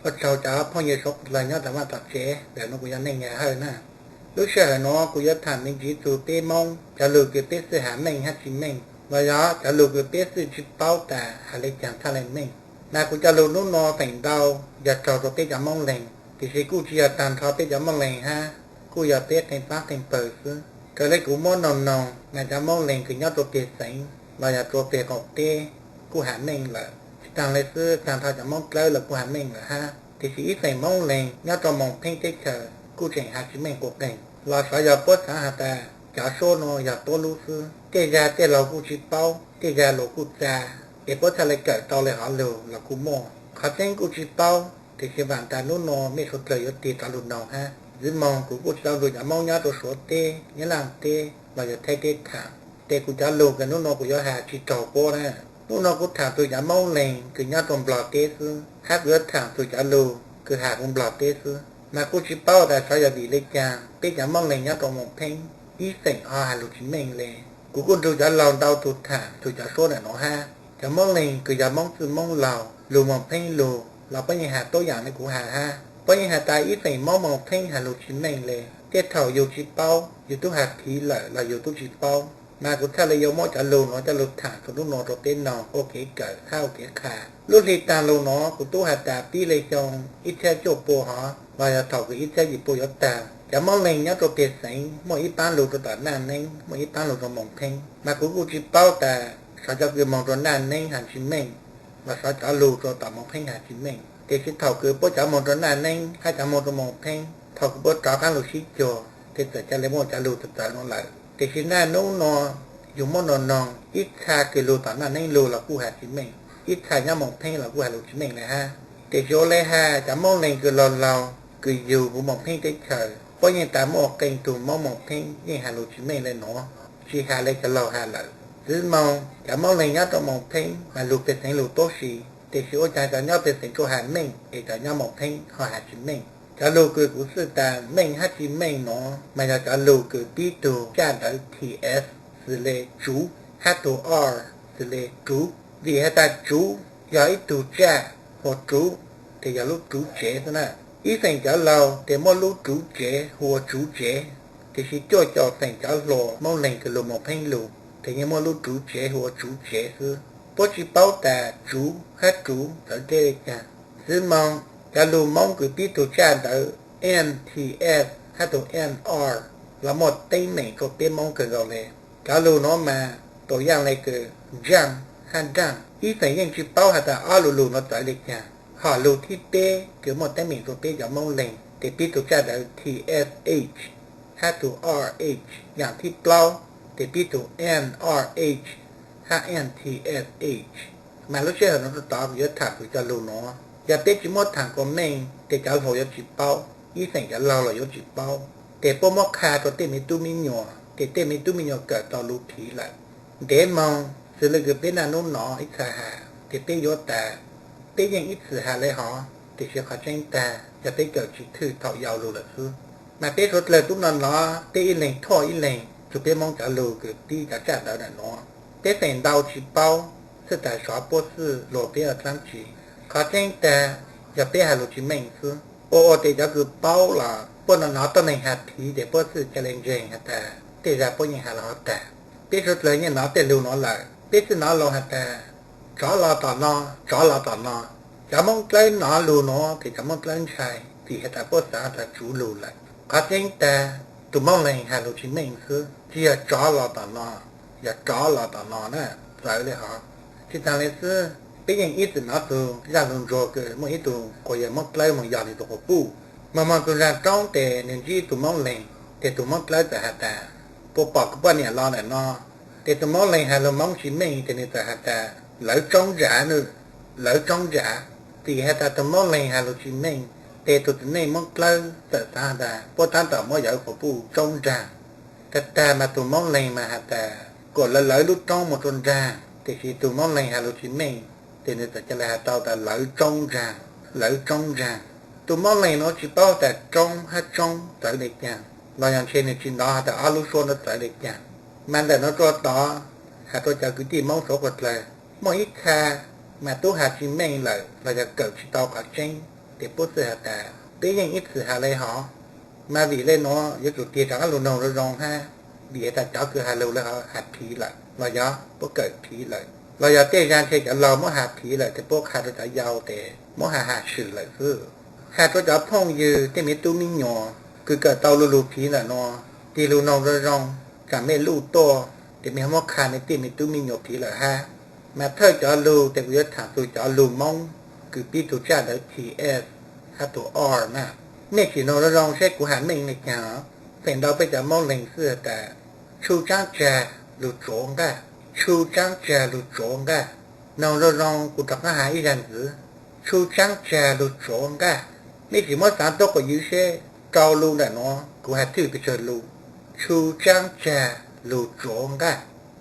Ua tsaug cov phooj ywg suav qhuav dlawg nyob tom vaj tom tsev, ntawm no kuv yog Neej Yaj Hawj na. Lub sij hawm nuav kuv yuav tham me ntsis txug peb Moob cov lug kws peb xwb has meej hab tsi meej, los yog cov lug kws peb xwb tsi paub tas has le caag txhaj le meej. Mas kuv cov lug nub nua feem ntau yog raug rua peb cov Moob Leeg, tiam sis kuj tsi yog taag nrho peb cov Moob Leeg hab, kuj yog peb qee paab qee pawg xwb. Raws le kuv muab noog noog mas cov Moob Leeg kws nyob rua peg xeev los yog rua peg qaum teb kuj has meej lawm. Tsi taag le xwb, taag nrho cov Moob Dlawb los kuj has meej lawm hab, tiam sis ib feem Moob Leeg nyob rua Moos Pheeb teb chaws kuj tseem has tsi meej quas qeeg. Los xyov yog puab xaav has tas cov suab nuav yog tuab lub xwb, tej zag tej laug kuj tsi paub, tej zag luas kuj txag, es puab txhaj le kawm tau le hov lug los kuj muaj. Qhov tseeb kuj tsi paub, tiam sis vaam tas nub nua mej suav dlawg yuav tig rov lug noog hab. Ntxiv moog kuv kuj tsi tau lug cov Moob nyob rua Suav teb, Nyab Laaj teb los yog Thaib teb thaam, tes kuv cov lug kws nub nua kuv yuav has tsi raug puab na. Nub nua kuv thaam txug cov Moob Leeg kws nyob rua Nplog teb xwb, hab kuv yuav thaam txug cov lug kws has huv Nplog teb xwb. Mas kuj tsi paub tas xyov yog vim le caag peb cov Moob Leeg nyob rua Moos Pheeb ib feem ho has lug tsi meej le. Kuv kuj nrug cov laug ntau tug thaam txug cov suab ntawm nuav hab. Cov Moob Leeg kws yog Moob txwj Moob laug lug Moos Pheeb lug los puab yeej has tuab yaam le kuv has hab. Puab yeej has tas ib feem Moob Moos Pheeb has lug tsi meej le, tej thaum yug tsi paub, yug tub has phiv lawm los yug tub tsi paub. Mas kuv txhaj le yuav muab cov lug nuav coj lug thaam txug nub nua rua peb noog ua kev kawm hab ua kev qha. Lub hli taag lug nuav kuv tub has tas pib le xyoo ib txhiab cuaj pua hov los yog thaum kws ib txhiab yim pua yuav taag, cov Moob Leeg nyob rua peg xeev muaj ib paab lug rua tom Naj Neeb, muaj ib paab lug rua Moos Pheeb. Mas kuv kuj tsi paub tas xyov cov kws moog rua Naj Neeb has tsi meej, los xyov cov lug rua tom Moos Pheeb has tsi meej. Tiam sis thaum kws puab cov moog rua Naj Neeb hab cov moog rua Moos Pheeb, thaum kws puab rov qaab lug sib cuag, tes txawm ca le muaj cov lug txawv txawv nuav lawm. Tiam sis naj nub nua yug muab noog noog, ib txha kws lug tom Naj Neeb lug los kuj has tsi meej, ib txha nyob Moos Pheeb los kuj has lug tsi meej le hab. Tiam sis ua le has cov Moob Leeg kws laug laug kws yug huv Moos Pheeb teb chaws, puab yeej tas muaj qee tug Moob Moos Pheeb yeej has lug tsi meej le nuav, tsi has le cov laug has lawm. Ntxiv moog cov Moob Leeg nyob rua Moos Pheeb mas lug peg xeev lug tuab si, tiam sis ua caag cov nyob peg xeev tsuas has meej es cov nyob Moos Pheeb ho has tsi meej? Cov lug kws kuv xwj tas meej hab tsi meej nuav mas yog cov lug kws pib tug tsaj ntawv T S xws le tsuv, hab tug R xws le ruv. Vim has tas tsuv yog ib tug tsaj hu ua ruv, tes yog lub ruv tsev xwb na. Ib feem cov laug tes muab lub ruv tsev hu ua tsuv tsev, tiam sis cuaj caum feem cov hluas Moob Leeg kws lug Moos Pheeb lug tes yeej muab lub ruv tsev hu ua tsuv tsev xwb. Puab tsi paub tas tsuv hab ruv txawv dleb le caag. Ntxiv moog cov lug Moob kws pib tug tsaj ntawv N T S hab tug N R los muaj teeb meem rua peb Moob kawg nkaus le. Cov lug nuav mas tau yaaj le kws jaaj hab nraaj. Ib feem yeej tsi paub has tas ob lug lug nuav txawv le caag. Hom lug thib peb kws muaj teeb meem rua peb cov Moob Leeg tes pib tug tsaj ntawv T S H hab tug R H. Yaam thib plaub tes pib tug N R H hab N T S H. Mas lub sij hawm nuav rua tod kuv yuav thaam tug cov lug nuav. Yog peb tsi muab thaam kuas meej tes cov hluas yuav tsi paub, ib feem cov laug los yuav tsi paub. Tes puab muab qha rua tej me tub me nyuam, tes tej me tub me nyuam kawm tau lug phiv lawm. Ntev moog xws le kws peb naj nub nua ib txha has tes peb yuav tas, peb yeej ib txwm has le hov, tiam sis qhov tseeb tag yog peb kawm tsi thwj thaum yau lug lawm xwb. Mas peb suav dlawg tub no no, peb ib leeg thuaj ib leeg txug peb Moob cov lug kws pib cov tsaj ntawv ntawm nuav. Peb feem ntau tsi paub, xwb tas xyov puab xwb luag peb ua dlaab tsi. Qhov tseeb tag yog peb has lug tsi meej xwb. Ua ua tes cov kws paub los puab no no tuab neeg has phiv tes puab xwb ca le ntseeg has tas tej zag puab yeej has lug hov tag. Peb suav dlawg yeej nov tej lug nuav lawm, peb xwb nov lug has tas tsov los tom no, tsov los tom no. Cov Moob Dlawb nov lug nuav tes cov Moob Dlawb ntshai, vim has tas puab xaav has tas tsuv lug lawm. Qhov tseeb tag, tug Moob Leeg has lug tsi meej xwb, tsi yog tsov los tom no, yog tsov los tom no na, txawv le hov. Tsi taag le xwb, peb yeej ib txwm nov tug zaj lug ntsuag kws muaj ib tug quas yawg Moob Dlawb moog yog nwg tug quas puj. Moog moog tug zag roob tes nwg ntsib tug Moob Leeg, tes tug Moob Dlawb txawm has tas, puas pom kuv poj niam los ntawm no? Tes tug Moob Leeg has lug Moob tsi meej tes nwg txawm has tas, lawv tsoob ntsav, lawv tsoob ntsav. Vim has tas tug Moob Leeg has lug tsi meej, tes tug txiv neej Moob Dlawb txawm xaav has tas puab taab tom muab yawg quas puj tsoob nraag. Tag tag mas tug Moob Leeg mas has tas kuas lawv lawv lub roob moog rua nraag, tiam sis tug Moob Leeg has lug tsi meej, tes nwg txawm ca le has tau tas lawv tsoob nraag, lawv tsoob nraag. Tug Moob Leeg nuav tsi paub tas roob hab tsoob txawv le caag, los yog ntshe nwg tsi nov has tas ob lub suab nuav txawv le caag. Mas ntawm nuav rua tod, has rua cov kwv tij Moob suav qhuav dlawg, muaj ib txha mas tub has tsi meej lawm los yog kawm tsi tau qhov tseeb, ces puab xwb has tas peb yeej ib txwm has le hov. Mas vim le nuav yuav tsum tig rov qaab lug noog zoo zoo hab, vim has tas cov kws has lug le hov has phiv lawm los yog puab kawm phiv lawm, los yog tej zag ntshe cov laug muab has phiv lawm ces puab qha rua cov yau ces muab has has swm lawm xwb. Has rua cov phooj ywg tej me tub me nyuam kws kawm tau lu lug phiv ntawm nuav, tig lug noog zoo zoo, tsam mej luj tuaj ces mej ho muab qha mej tej me tub me nyuam phiv lawm hab. Mas thawj cov lug ces kuv yuav thaam txug cov lug Moob kws pib tug tsaj ntawv ts hab tug r na. Mej sim noog zoo zoo seb kuv has meej le caag. Feem ntau peb cov Moob leeg xwb tas tshu tsaab tsag lug tsuav nqaj, tshu tsaab tsag lug tsuav nqaj. Noog zoo zoo kuv rov qaab has ib zag ntxiv, tshu tsaab tsag lug tsuav nqaj. Mej sim muab xaav tuab quas ywv seb rau lu ntawm nuav kuv has thwj pes tsawg lu. Tshu tsaab tsag lug tsuav nqaj.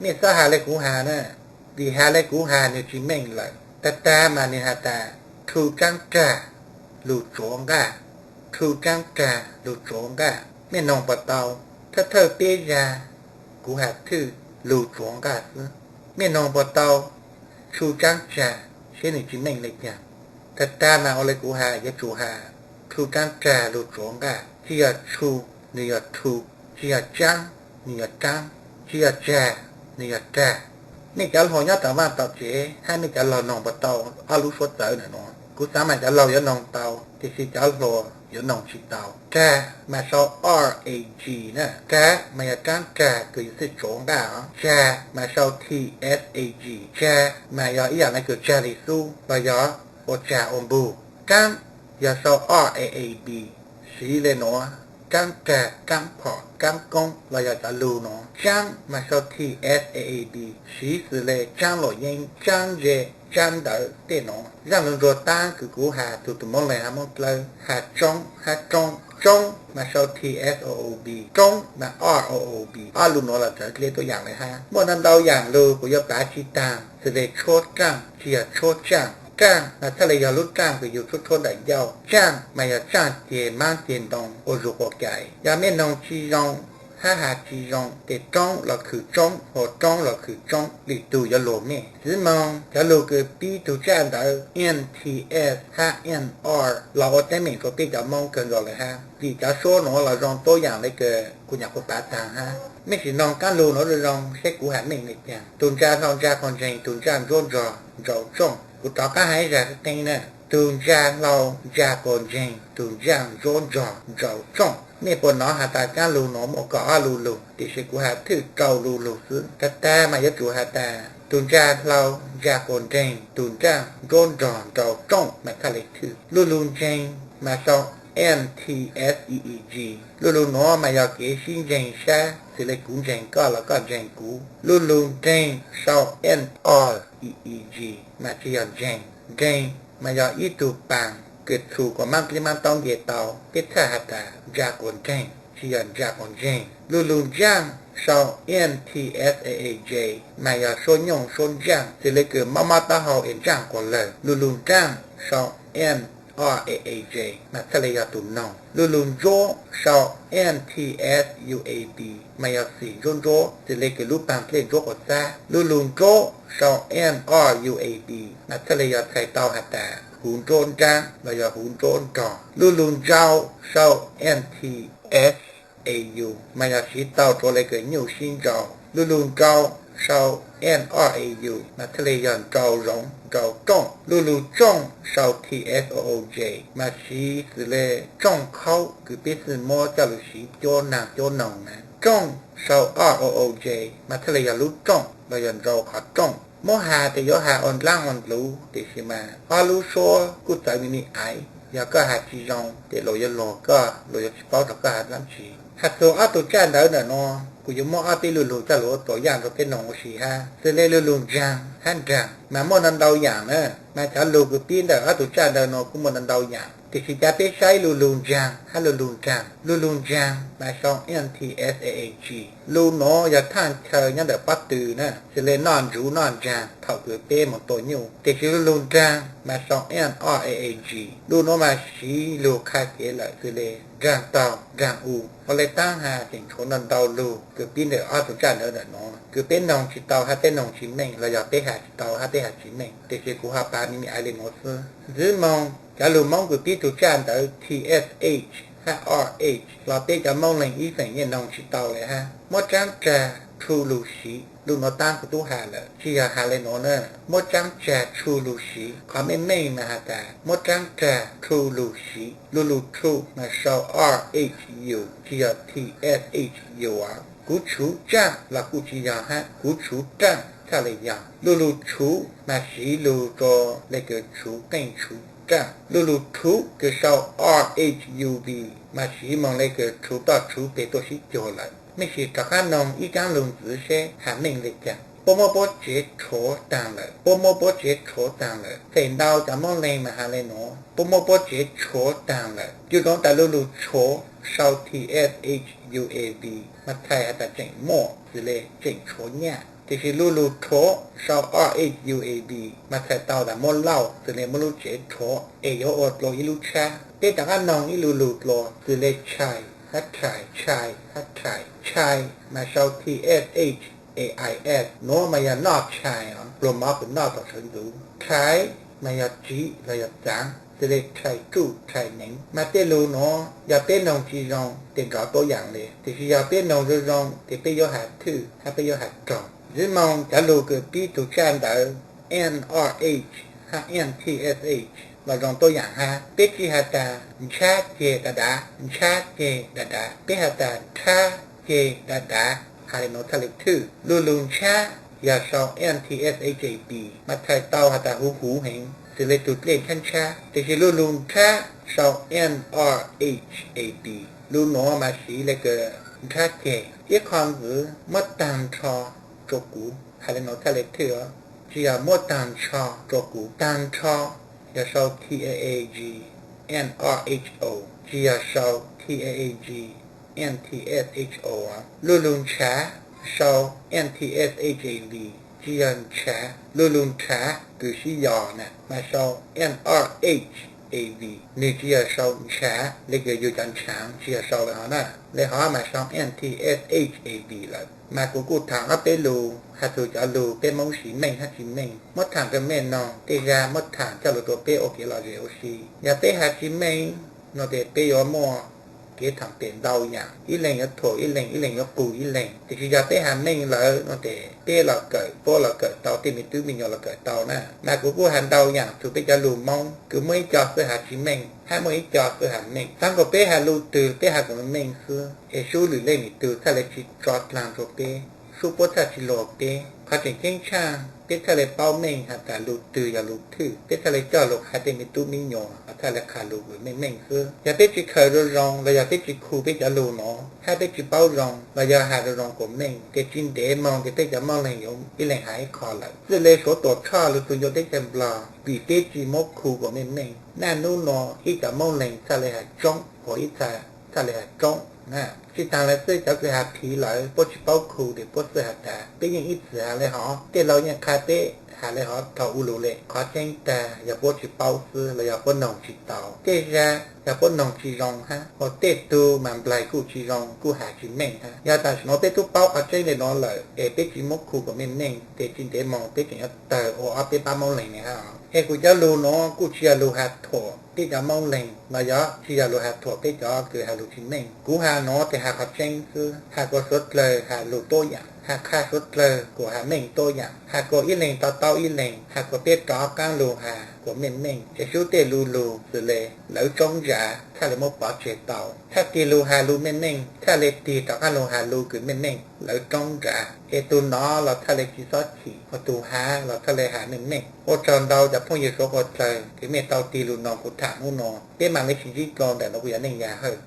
Mej xob has le kuv has na, vim has le kuv has nwg tsis meej lawm. Tag tag mas nwg has tas thu tsaab rag lug tsuav nqaj, thu tsaab rag lug tsuav nqaj. Mej noog puas tau? Thawj thawj peb zag kuv has thwj lug tsuav nqaj xwb. Mej noog puas tau tshu tsaab tsag, seb nwg tsis meej le caag. Tag tag mas ua le kuv has yuav tsum has thu tsaab rag lug tsuav nqaj, tsis yog tshu, nwg yog thu, tsis yog tsaab, nwg yog tsaab, tsis yog tsag, nwg yog rag. Mej cov hluas nyob tom vaaj tom tsev hab mej cov laug noog puas tau ob lub suab txawv ntawm nuav? Kuv xaav mas cov laug yuav noog tau, tiam sis cov hluas yuav noog tsis tau. Rag mas sau r a g na, rag mas yog tsaab rag kws yog txwj tsuav nqaj os. Tsag mas sau t s a g, tsag mas yog ib yaam le kws tsag li xub los yog ua tsag ua npug. Raab yog sau r a a b, siv le nuav, raab rag, raab phom, raab koob los yog cov lug nuav. Tsaab mas sau t s a a b, siv xws le tsaab luam yeeb, tsaab ntse, tsaab ntawv tej nuav. Zaaj lug ntsuag taab kws kuv has txug tug Moob Leeg hab Moob Dlawb has tsoob hab roob. Tsoob mas sau t s o o b, roob mas r o o b. Ob lug nuav los txawv dleb tuab yaam le hab. Muaj ntau ntau yaam lug kuv yuav pav tsis taag, xws le tshuab raaj tsis yog tshuab tsaaj. Raaj mas txhaj le yog lub raaj kws yug tshuab tshuab ntawm ncauj. Tsaaj mas yog tsaaj ceg maab ceg ntoo ua zug quas kais. Yog mej noog tsis zoo hab has tsis zoo ces roob los khwv tsoob, hos roob los khwv tsoob, lwm tug yuav luag mej. Txiv moog cov lug kws pib tug tsaj ntawv n t s hab n r los ua teeb meem rua peb cov Moob kawg nkaus le hab. Vim cov suab nuav los zoo tuab yaam le kws kuv nyuam qhuav pav taag hab. Mej sim noog qaab lug nuav zoo zoo seb kuv has meej le caag. Tug ntsa hlau ntsa quas ntseeg, tug ntsaaj ntsuab ntsog ntsau tsooj. Kuv rov qaab has ib zag qeeb na, tug ntsa hlau ntsa quas ntseeg, tug ntsaaj ntsuab ntsog ntsau tsooj. Mej puas nov has tas qaab lug nuav muaj kaum ob lu lug, tiam sis kuv has thwj rau lu lug xwb. Tag tag mas yuav tsum has tas tug ntsa hlau ntsa quas ntseeg, tug ntsaaj ntsuab ntsog ntsau tsooj mas txhaj le thwj. Lu lug ntseeg mas sau n t s e e g. Lu lug nuav mas yog kev sib ntseeg sab, xws le kuv ntseeg koj los koj ntseeg kuv. Lu lug ntseeg sau n r e e g mas tsis yog ntseeg. Ntseeg mas yog ib tug paas kws txhum kuas maab dlib maab taub nce tau, peb txhaj has tas ntsa quas ntseeg, tsis yog ntsa quas ntseeg. Lu lug ntsaaj sau n t s a a j mas yog suab nyooj suab ntsaaj, xws le kws mob mob taub hau es ntsaaj quas lawg. Lu lug nraaj sau n r a a j mas txhaj le yog tug noog. Lu lug ntsuab sau n t s u a b mas yog xim ntsuab ntsuab, xws le kws lub paag dlej ntsuab quas xab. Lu lug nruab sau n r u a b mas txhaj le yog txhais tau has tas huv nruab nraab los yog huv nruab nrog. Lu lug ntsau sau n t s a u mas yog siv tau rua le kws nyuj sib ntsau. Lu lug ntsau sau n r a u mas txhaj le yog ntsau zoov ntsau rooj. Lu lug tsooj sau t s o o j mas siv xws le tsooj qhaub kws peb xwb muab coj lug siv cuab naag cuab noog na. Rooj sau r o o j mas txhaj le yog lub rooj los yog ntsau qhov rooj. Muab has tes yuav has ua ndlaab ua ndluv, tiam sis mas ob lub suab kuj txawv me me aiv. Yog koj has tsis zoo tes luas yuav luag koj, luas yuav tsis paub rua koj has dlaab tsi. Has txug ob tug tsaj ntawv ntawm nuav, kuv yuav muab ob peb lu lug coj lug ua tuam yaaj rua peb noog ua si hab. Xws le lu lug ntsaag hab nraag mas muaj ntau ntau yaam na, mas cov lug kws pib ntawm ob tug tsaj ntawv nuav kuj muaj ntau ntau yaam. Tiam sis cav peb saib lu lug ntsaag hab lu lug nraag. Lu lug ntsaag mas sau n t s a a g. Lu nuav yog thaaj chaw nyob ntawm pob tw na, xws le noj ntsuv noj ntsaag thaum kws peb moog tua nyuj. Tiam sis lu lug nraag mas sau n r a a g. Lu nuav mas siv lug qha kev lawm, xws le nraag taug nraag u. Ua le taab has tseem tshuav ntau ntau lug kws pib ntawm ob tug tsaj ntawv ntawm nuav kws peb noog tsis tau hab peb noog tsis meej, los yog peb has tsis tau hab peb has tsis meej. Tiam sis kuv ho pav me me aiv le nuav xwb. Ntxiv moog Cov lug Moob kws pib tug tsaj ntawv T S H hab R H los peb cov Moob Leeg ib feem yeej noog tsi tau le hab. Muab tsaab tsag tshu lug siv, lug nuav taab kuv tub has lawm, tsi yog has le nuav na. Muab tsaab tsag tshu lug siv, qhov meej meej mas has tas muab tsaab tsag tshu lug siv. Lug lug tshu mas sau R H U, tsi yog T S H U. Kuv tshuv tsaaj los kuj tsi yog hab, kuv tshuv raaj txhaj le yog. Lug lug tshuv mas siv lug rua le kws tshuv qeej tshuv raaj. Lug lug rhuv kws sau R H U V mas siv moog le kws rhuv toj rhuv peg tuaj sib cuag lawm. Mej sim rov qab noog ib kaab lug ntxiv seb has meej le caag. Puab muab puab tsev rhuav taag lawm, puab muab puab tsev rhuav taag lawm. Feem ntau cov Moob Leeg mas has le nuav, puab muab puab tsev rhuav taag lawm. Yug nuav tas lug lug rhuav sau T S H U A V mas txhais has tas tseem muaj, xws le tseem tshuav nyaj. Tiam sis lug lug rhuav sau R H U A V mas txhais tau tas muab lauj, xws le muab lub tsev rhuav es yuav ua dlua ib lub tshab. Peb rov qab noog ib lug lug dlua, xws le tshais hab rhais, tshais hab rhais. Tshais mas sau T S H A I S, nuav mas yog noj tshais os, pluag mov kws noj tom sawv ntxuv. Rhais mas yog tsiv los yog txaav, xws le rhais tsuj, rhais neev. Mas tej lug nuav yog peb noog tsi zoo tes nrov tuab yaam le, tiam sis yog peb noog zoo zoo tes peb yuav has thwj hab peb yuav has raug. Ntxiv moog cov lug kws pib tug tsaj ntawv N R H hab N T S H los zoo tuab yaam hab. Peb tsi has tas ntshab ceg dav dav, ntshab ceg dav dav, peb has tas nrhab ceg dav dav. Has le nuav txhaj le thwj. Lug lug ntshab yog sau N T S H A B mas txhais tau has tas huv huv heev, xws le tug dlej ntshab ntshab. Tiam sis lug lug nrhab sau N R H A B, lug nuav mas siv le kws nrhab ceg. Ib qho ntxiv, muab taag nrho rua kuv, has le nuav txhaj le thwj. Tsi yog muab taag nrho rua kuv, taag nrho yog sau T A A G N R H O, tsi yog sau T A A G N T S H O. Lug lug ntshav sau N T S H A V, tsi yog ntshav. Lug lug nrhav kws sib yos na mas sau N R H A V, nwg tsi yog sau ntshav le kws yug cov ntshaav, tsi yog sau le hov na. Le hov mas sau N T S H A V lawm. Mas kuv kuj thaam ob peb lug has txug cov lug peb Moob siv meej hab tsi meej, muab thaam rua mej noog, tej zag muab thaam coj lug rua peb ua kev lom zem ua si. Yog peb has tsi meej no tes peb yuav muaj kev thaam pem ntau yaam, ib leeg yuav thuam ib leeg, ib leeg yuav qus ib leeg. Tiam sis yog peb has meej lawm no tes peb los kawm, puab los kawm tau, tej me tub me nyuam los kawm tau na. Mas kuv kuj has ntau yaam txug peb cov lug Moob kws muaj ib co xwb has tsi meej, hab muaj ib co xwb has meej. Txheeb kuas peb has lug twg peb has kuas meej xwb, es sub lwm leej lwm tug txhaj le tsi tso dlaag rua peb, sub puab txhaj tsi luag peb. Qhov tseem ceeb tshaaj peb txhaj le paub meej has tas lug twg yog lug thwj, peb txhaj le coj lug qha tej me tub me nyuam, txhaj le qha lug meej meej xwb. Yog peb tsi khaws zoo zoo los yog peb tsi khu peb cov lug nuav, hab peb tsi paub zoo los yog has zoo zoo kuas meej, tes tsi ntev moog tes peb cov Moob Leeg yuav ib leeg has ib qho lawm. Txwj le Suav Tuam Tshoj lug txug ncua teb chaws Nplog, vim peb tsi muab khu kuas meej meej. Naj nub nuav ib cov Moob Leeg txhaj le has tsoob, kuas ib txha txhaj le has tsoob na. Tsi taag le xwb, cov kws has phiv lawm puab tsi paub khu tes puab xwb has tas peb yeej ib txwm has le hov, tej laug yeej qha peb has le hov thaum u lug le. Qhov tseeb tag yog puab tsi paub xwb los yog puab noog tsi tau. Tej zag yog puab noog tsi zoo hab, hos tej tug mas nplaig kuj tsi zoo kuj has tsi meej hab. Yog tam sim nuav peb tub paub qhov tseeb le nuav lawm es peb tsi muab khu kuas meej meej, tes tsi ntev moog peb tseem yuav tawg ua ob peb pab Moob Leeg ne hab. Es kuv cov lug nuav kuj tsi yog lug has thuam peb cov Moob Leeg los yog tsi yog lug has thuam peb cov kws has lug tsi meej. Kuv has nuav tes has qhov tseeb xwb, has kuas suav dlawg has lug tuab yaam, has qha suav dlawg kuas has meej tuab yaam, has kuas ib leeg to taub ib leeg, has kuas peb rov qaab lug has kuas meej meej. Es sub tej lug lug xws le lawv tsoob ntsav txhaj le muab pov tseg tau. Txhaj tig lug has lug meej meej, txhaj le tig rov qaab lug has lug kws meej meej, lawv tsoob ntsav. Es tug nov los txhaj le tsi xob chim, hos tug hav los txhaj le has meej meej. Ua tsaug ntau cov phooj ywg suav dlawg kws mej tau tig lug noog kuv thaam nub nuav, peb maam le sib ntsib dlua ntawm nuav kuv yog Neej Yaj Hawj.